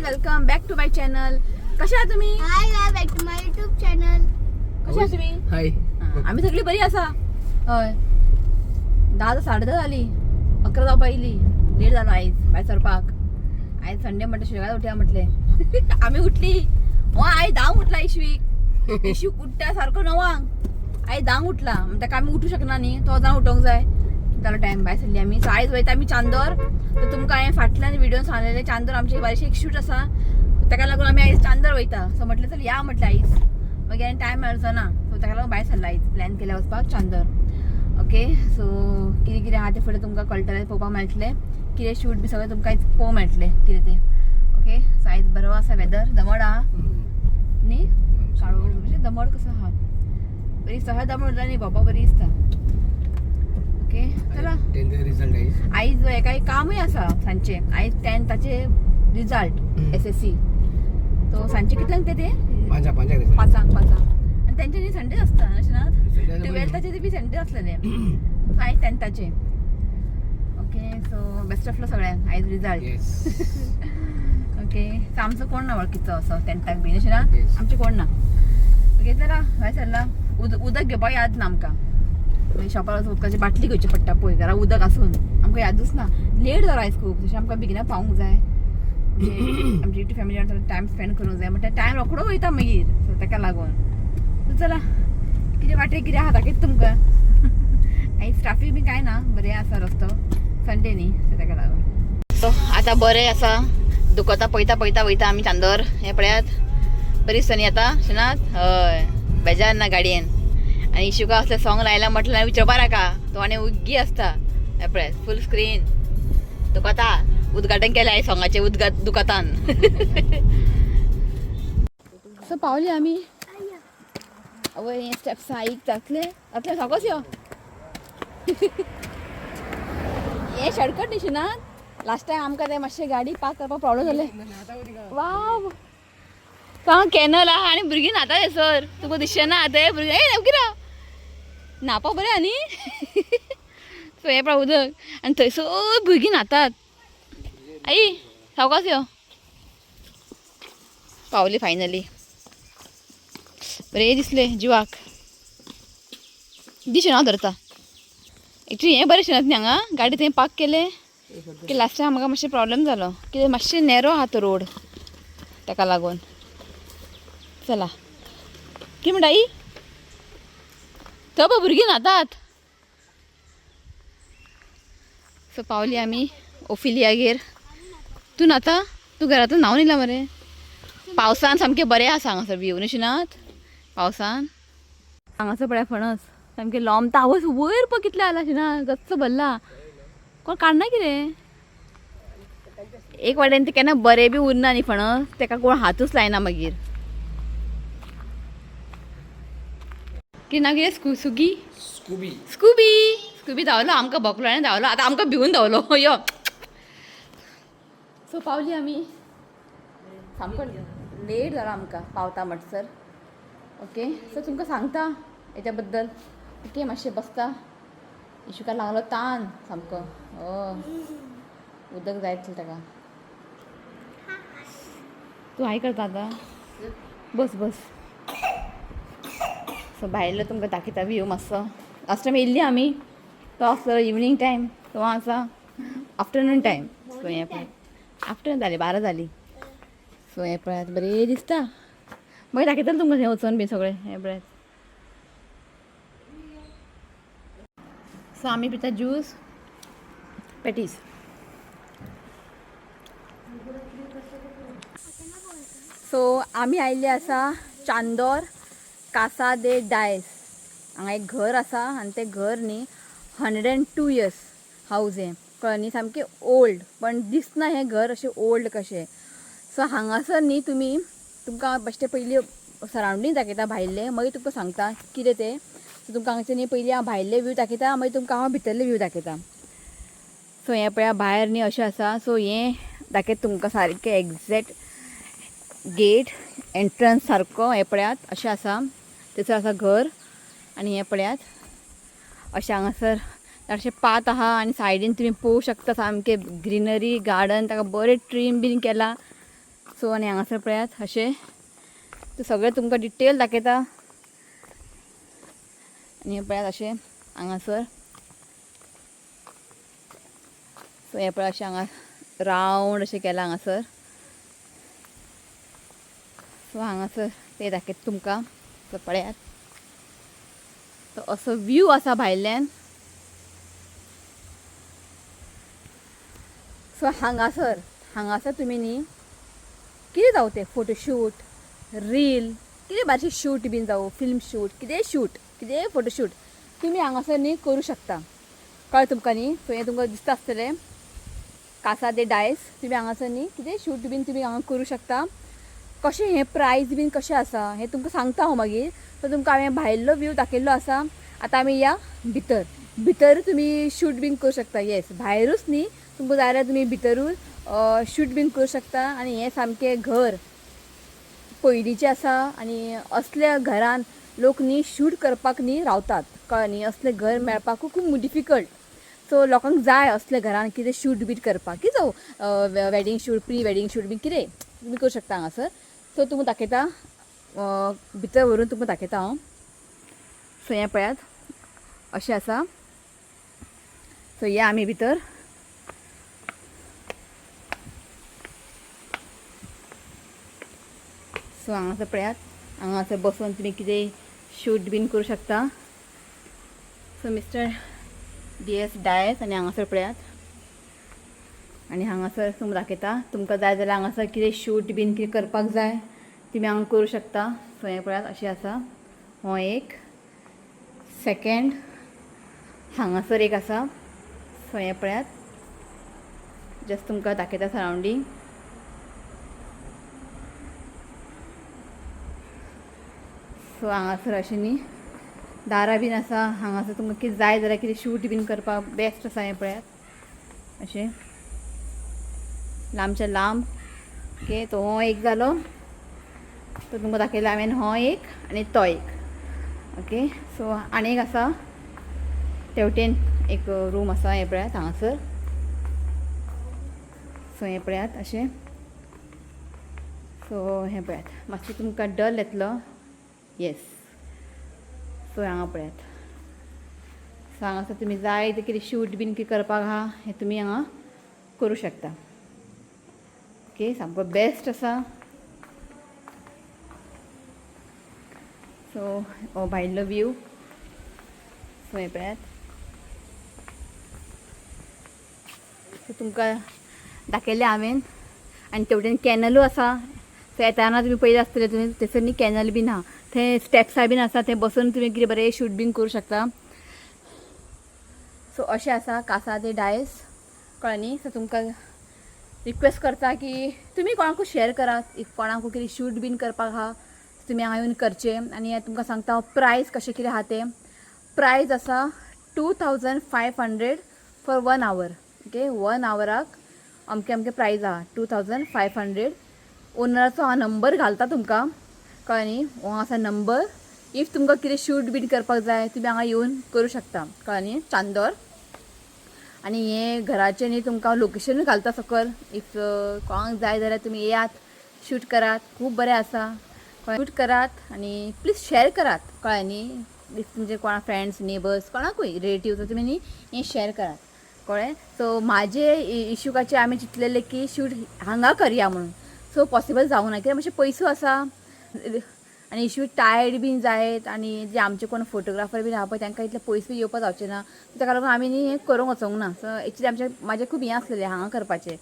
Welcome back to my channel. कशा आहात तुम्ही? Hi guys, back to my YouTube channel. कशा आहात तुम्ही? हाय. आम्ही सगळी बरी आसा. हय, 10 10:30 जाली, 11 जावपा येयली. लेट जालो आयज भायर सरपाक. आयज संडे म्हणटा शिवाय उठया म्हटलें. आमी उठली हो आयज 10 उठला इशवीक. इशूक उठ्ठा सारको 9. आयज 10 उठला म्हण ताका आमी उठूं शकना न्ही, तो जावन उठोंक जाय. जालो टायम, भायर सरली आमी. सो आयज वयता आमी चांदोर. तर तुमकां हांवें फाटल्यान व्हिडिओ सांगलेलें, चांदोर आमची बारीकशी एक शूट आसा, ताका लागून आमी आयज चांदोर वयता. सो म्हटलें चल या म्हटलें आयज, मागीर आनी टायम मेळचो ना. सो ताका लागून भायर सरला आयज, प्लॅन केला वचपाक चांदोर. ओके, सो कितें कितें आहा तें फुडें तुमकां कळटलें, पळोवपाक मेळटलें. कितें शूट बी सगळें तुमकां आयज पळोवंक मेळटलें कितें तें. ओके, सो आयज बरो आसा वेदर, दमड आहा न्ही, काळो म्हणजे दमड कसो आहा, बरी दिसता. हय, दमड उरला न्ही, भोंवपाक बरी दिसता. ओके, चला. 10th result आहे. आयज एका एक कामूय आसा सांजचें. आयज 10थाचे रिजल्ट SSC. तो सांजचे कितल्यांक ते ते? पांचा पांचाक रिझल्ट. 5. 5 आनी तेंचे न्ही संडे आसता अशें ना? Sunday. 12थाचे ते बी संडे आसलेले. सो आयज 10थाचे. Okay, so best of luck सगळ्यांक आयज रिजल्ट. येस. ओके, सो आमचो कोण ना वळखीचो असो 10थाक बीन अशें ना? Yes. आमचें कोण ना. ओके, चला भायर सरला. उदक घेवपाक याद ना आमकां. मागीर शॉपार वचून उदकाची बाटली घेवची पडटा पळय, घरा उदक आसून आमकां यादूच ना. लेट जालो आयज खूब. तशें आमकां बेगिना पावूंक जाय, आमची युट्यूब फॅमिली थोडो टायम स्पेंड करूंक जाय, म्हणटा टायम रोखडो वयता मागीर. सो ताका लागून. सो चला, कितें वाटेर कितें आहा दाखयता तुमकां. आयज ट्राफीक बी कांय ना, बरें आसा रस्तो, संडे न्ही, सो ताका लागून. सो आतां बरें आसा, दुखता पळयता पळयता वयता आमी चांदोर. हें पळयात, बरी दिसता न्ही आतां शिनात? हय, बेजार ना गाडयेन. आनी इशुका असलें सॉंग लायलां म्हटल्यार विचारपा नाका, तो आनी उग्गी आसता. हें पळयात, फूल स्क्रीन दुखता. उद्घाटन केलें आयज सॉंगाचें दुखतान. सो पावली आमी. आवय, हे स्टेप्स आईक जातले जातले, सावकाश यो. हे शॉर्टकट न्ही शिनात? लास्ट टायम आमकां ते मातशें गाडी पार्क करपाक प्रॉब्लम जाले. वाव, सांग, कॅनल आहा आनी भुरगीं न्हाता थंयसर, तुका दिसचें ना. ते भुरगीं ए नक्की राव, न्हावपाक बरें आहा न्ही. सो हें पळय उदक आनी थंयसर भुरगीं न्हातात. आई सावकाश यो. पावली फायनली. बरें दिसलें जिवाक. दी हांव धरता. एक्चुली हें बरें शिनत न्ही, हांगा गाडी थंय पार्क केलें की लास्ट टायम म्हाका मातशें प्रॉब्लम जालो, कितें मातशें नॅरो आहा तो रोड, ताका लागून. चला, कितें म्हणटा आई? थंय पळय भुरगीं न्हातात. सो पावली आमी ओफिलियागेर. तूं न्हाता? तूं घरांतून न्हांवन येयला मरे. पावसान सामकें बरें आसा हांगासर व्यू न्ही शिनात? पावसान हांगासर पळय फणस सामकें लोंबता. आवयस, वयर पळय कितलें आला शिना, गच्च भरला. कोण काडना कितें? एक वाटेन ते केन्ना बरें बी उरना न्ही फणस, तेका कोण हातूच लायना मागीर. कितें नांव कितें? सुगी. स्कूबी. स्कूबी. स्कूबी धांवलो आमकां, भोकलो आनी धांवलो. आतां आमकां भिवून धांवलो. यो. सो पावली आमी. सामको लेट जालो आमकां पावता म्हणसर. ओके, सो तुमकां सांगता हेच्या बद्दल. ओके, मातशें बसता. इशुका लागलो तान सामको. उदक जाय आसलें ताका. तूं हाय करता आतां? बस बस. सो भायलो तुमकां दाखयता व्यू मातसो. लास्ट टायम येयल्ली आमी तो आसलो इवनींग टायम, तो आसा आफ्टरनून टायम. सो हें पळय, आफ्टरनून जाली, 12 जाली. सो हें पळयात, बरें दिसता. मागीर दाखयतलें तुमकां थंय वचोन बी सगळें. हें पळयात. सो आमी पिता ज्यूस पॅटीस. सो आमी आयिल्ले आसा चांदोर कासा दे डायस. हांगा एक घर आसा आनी तें घर न्ही 102 इयर्स हावज हें, कळ्ळें न्ही? सामकें ओल्ड, पण दिसना हें घर अशें ओल्ड कशें. सो हांगासर न्ही तुमी, तुमकां बेश्टें पयलीं सरावंडींग दाखयता भायलें, मागीर तुमकां सांगता कितें तें. सो तुमकां हांगचे न्ही पयलीं हांव भायले व्यू दाखयता, मागीर तुमकां हांव भितरले व्यू दाखयता. सो हें पळया, भायर न्ही अशें आसा. सो हें दाखयता तुमकां सारकें एग्जॅक्ट गेट एंट्रन्स सारको. हें पळयात, अशें आसा. थंयसर आसा घर आनी हें पळयात, अशें हांगासर अशें पात आहा आनी सायडीन तुमी पळोवंक शकता सामकें ग्रिनरी गार्डन, ताका बरें ट्रीम बीन केलां. सो आनी हांगासर पळयात अशें तो सगळें तुमकां डिटेल दाखयता. आनी हें पळयात अशें हांगासर. सो हें पळय अशें हांगा रावंड अशें केलां हांगासर. सो हांगासर ते दाखयता तुमकां. सो पळयात तो असो व्यू आसा भायल्यान. सो हांगासर हांगासर तुमी न्ही कितें जावं तें फोटोशूट, रील, कितें बारशें शूट बीन जावं, फिल्म शूट, कितेंय शूट, कितेंय फोटोशूट तुमी हांगासर न्ही करूं शकता. कळ्ळें तुमकां न्ही? सो हें तुमकां दिसता आसतलें कासा दे डायस. तुमी हांगासर न्ही कितेंय शूट बीन तुमी हांगा करूं शकता. कशें हें प्रायस बीन कशें आसा हें तुमकां सांगता हांव मागीर. सो तुमकां हांवें भायलो व्यू दाखयल्लो आसा. आतां आमी या भितर. भितर तुमी शूट बीन करूं शकता. येस, भायरूच न्ही, तुमकां जाय जाल्यार तुमी भितरूय शूट बीन करूं शकता. आनी हें सामकें घर पयलींचें आसा आनी असल्या घरान लोक न्ही शूट करपाक न्ही रावतात. कळ्ळें न्ही? असलें घर मेळपाकूय खूब डिफिकल्ट. सो लोकांक जाय असल्या घरान कितें शूट बीट करपाक, कितें जावं, wedding shoot, pre wedding shoot बीन कितें तुमी करूं शकता हांगासर. सो तुमकां दाखयता, भितर व्हरून तुमकां दाखयता हांव. सो हें पळयात अशें आसा. सो या आमी भितर. सो हांगासर पळयात, हांगासर बसून तुमी कितें शूट बीन करूं शकता. So mister DS Dias. आनी हांगासर पळयात आनी हांगासर तुमकां दाखयता. तुमकां जाय जाल्यार हांगासर कितें शूट बीन कितें करपाक जाय तुमी हांगा करूं शकता. सो हें पळयात अशें आसा. हो एक सेकेंड हांगासर एक आसा. सो हें पळयात, जस्ट तुमकां दाखयता सरावंडींग. सो हांगासर अशें न्ही दारां बीन आसा. हांगासर तुमकां कितें जाय जाल्यार कितें शूट बीन करपाक बेस्ट आसा. हें पळयात अशें लांबच्या लांब. ओके, तो हो एक जालो. तो तुमकां दाखयला हांवें, हो एक आनी तो एक. ओके, सो आनी एक आसा तेवटेन एक रूम आसा. हें पळयात हांगासर. सो हें पळयात अशें. सो हें पळयात, मातशें तुमकां डल येतलो. येस, सो हांगा पळयात. सो हांगासर तुमी जाय ते कितें शूट बीन कितें करपाक आहा हें तुमी हांगा करूं शकता. ओके, सामको बेस्ट आसा. सो हो भायलो व्यू. सो हें पळयात. सो तुमकां दाखयलें हांवें. आनी तेवटेन कॅनलूय आसा. सो येताना तुमी पयलें आसतलें तुमी थंयसर न्ही कॅनल बीन आहा, थंय स्टेप्सां बीन आसा, थंय बसून तुमी कितें बरें शूट बीन करूं शकता. सो अशें आसा कासा दे डायस. कळ्ळें न्ही? सो तुमकां रिक्वेस्ट करता की तुमी कोणाकूय शेअर करात. If कोणाकूय कितें शूट बीन करपाक आहा तुमी हांगा येवन करचें. आनी तुमकां सांगता हांव प्रायस कशें कितें आहा तें. प्रायस आसा 2500 फॉर 1 our. Okay, 1 आवराक अमकें अमकें प्रायस आहा, 2500. ओनराचो हांव नंबर घालता तुमकां. कळ्ळें न्ही? हो आसा नंबर. If तुमकां कितें शूट बीन करपाक जाय तुमी हांगा येवन करूं शकता. कळ्ळें न्ही? चांदोर. आनी हें घराचें न्ही तुमकां लोकेशनूय घालता सकयल. If कोणाक जाय जाल्यार तुमी येयात, शूट करात, खूब बरें आसा. शूट करात आनी प्लीज शेअर करात. कळ्ळें न्ही? If तुमचे कोणा फ्रेंड्स, नेबर्स, कोणाकूय रिलेटिव्स तुमी न्ही हें शेअर करात. कळ्ळें? सो म्हाजे इशुकाचें आमी चिंतलेलें की शूट हांगा करया म्हणून. सो पॉसिबल जावंक ना कित्याक मातशें पयसू आसा आनी इशू टायर्ड बीन जायत आनी जे आमचे कोण फोटोग्राफर बीन आहा पळय तांकां इतले पयस बी येवपाक जावचें ना. ताका लागून आमी न्ही हें करूंक वचोंक ना. सो एक्चुली आमचें म्हाजें खूब हें आसलेलें हांगा करपाचें.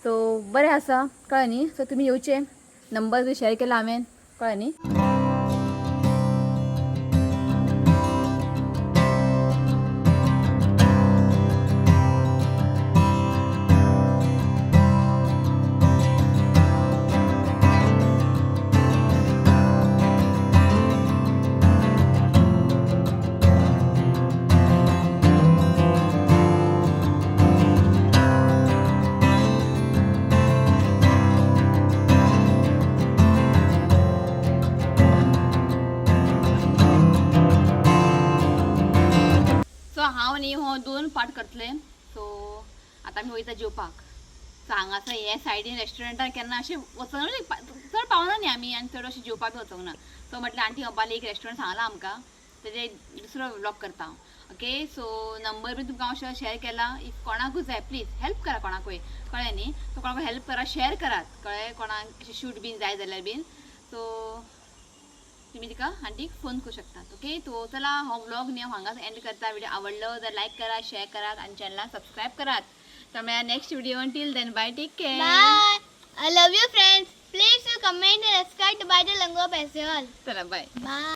सो बरें आसा. कळ्ळें न्ही? सो तुमी येवचें, नंबर बी शेअर केला हांवें. कळ्ळें न्ही? सो हांव न्ही हो दोन पार्ट करतलें. सो आतां आमी वयता जेवपाक. सो हांगासर हे सायडीन रेस्टॉरंटान केन्ना अशें वचोंक चड पावना न्ही आमी आनी चड अशें जेवपाक बी वचोंक ना. सो म्हटलें आंटी म्हणपाली एक रेस्टॉरंट सांगलां आमकां, तेजे दुसरो व्लॉग करता हांव. ओके, सो नंबर बी तुमकां हांव शेअर केला. If कोणाकूय जाय प्लीज हेल्प करा कोणाकूय, कळ्ळें न्ही? सो कोणाकूय हेल्प करा, शेअर करात, कळ्ळें? कोणाक अशें शूट बीन जाय जाल्यार बीन, सो तुम्ही तिका आंटीक फोन करू शकतात. ओके, तो चला हो व्लॉग न्ही हांव हांगाच एंड करता. व्हिडिओ आवडलो जर लायक करा, शेअर करात आणि चॅनलाक सबस्क्रायब करात. तर मेळया next video. Till then bye, take care. Bye. I love you friends. Please comment and subscribe to buy the Lango Festival. चला बाय. बाय.